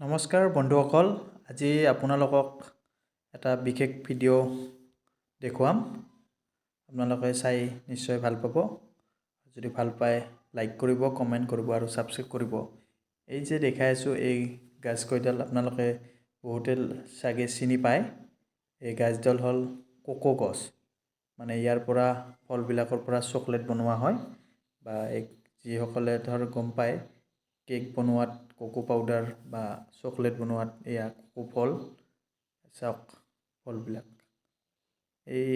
নমস্কাৰ বন্ধুসকল, আজি আপোনালোকক এটা বিশেষ ভিডিঅ' দেখুৱাম। আপোনালোকে চাই নিশ্চয় ভাল পাব। যদি ভাল পায় লাইক কৰিব, কমেণ্ট কৰিব আৰু ছাবস্ক্ৰাইব কৰিব। এই যে দেখাই আছোঁ এই গাছকেইডাল আপোনালোকে বহুতে চাগে চিনি পায়। এই গাছডাল হ'ল কোকো গছ, মানে ইয়াৰ পৰা ফলবিলাকৰ পৰা চকলেট বনোৱা হয়, বা এই যিসকলে ধৰ গম পায় কেক বনোৱাত কোকো পাউডাৰ বা চকলেট বনোৱাত এয়া কোকো ফল। চাওক ফলবিলাক, এই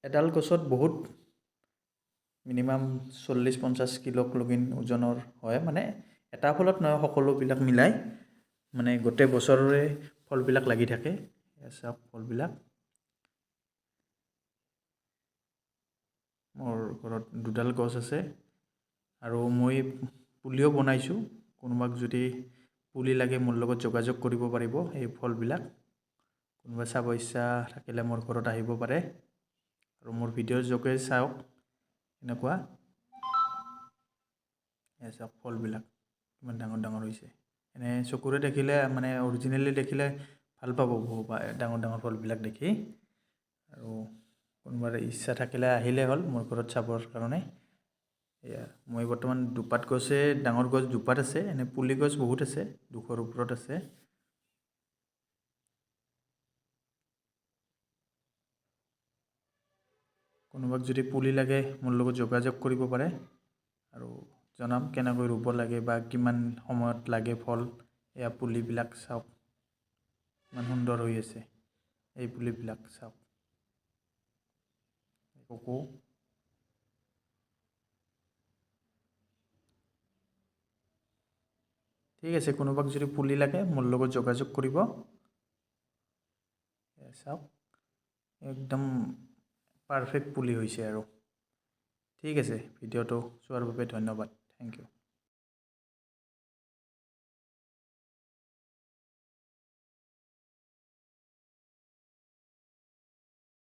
এডাল গছত বহুত মিনিমাম 40-50 কিলোক লগিন ওজনৰ হয়, মানে এটা ফলত নহয়, সকলোবিলাক মিলাই মানে গোটেই বছৰৰে ফলবিলাক লাগি থাকে। চাওক ফলবিলাক, মোৰ ঘৰত দুডাল গছ আছে আৰু মই পুলিও বনাইছোঁ। কোনোবাক যদি পুলি লাগে মোৰ লগত যোগাযোগ কৰিব পাৰিব। এই ফলবিলাক কোনোবা চাব ইচ্ছা থাকিলে মোৰ ঘৰত আহিব পাৰে আৰু মোৰ ভিডিঅ'ৰ যোগে চাওক এনেকুৱা। এয়া চাওক ফলবিলাক কিমান ডাঙৰ ডাঙৰ হৈছে। এনে চকুৰে দেখিলে মানে অৰিজিনেলি দেখিলে ভাল পাব বহু ডাঙৰ ডাঙৰ ফলবিলাক দেখি। আৰু কোনোবাৰ ইচ্ছা থাকিলে আহিলে হ'ল মোৰ ঘৰত চাবৰ কাৰণে। এয়া মই বৰ্তমান দুপাত গছে, ডাঙৰ গছ দুপাত আছে, এনে পুলি গছ বহুত আছে, 200ৰ ওপৰত আছে। কোনোবাক যদি পুলি লাগে মোৰ লগত যোগাযোগ কৰিব পাৰে আৰু জনাম কেনেকৈ ৰুব লাগে বা কিমান সময়ত লাগে ফল। এয়া পুলিবিলাক চাওক ইমান সুন্দৰ হৈ আছে, এই পুলিবিলাক চাওক। কোকো ঠিক আছে, কোনোবাক যদি পুলি লাগে মোৰ লগত যোগাযোগ কৰিব। চাওক একদম পাৰফেক্ট পুলি হৈছে আৰু। ঠিক আছে, ভিডিঅ'টো চোৱাৰ বাবে ধন্যবাদ, thank U.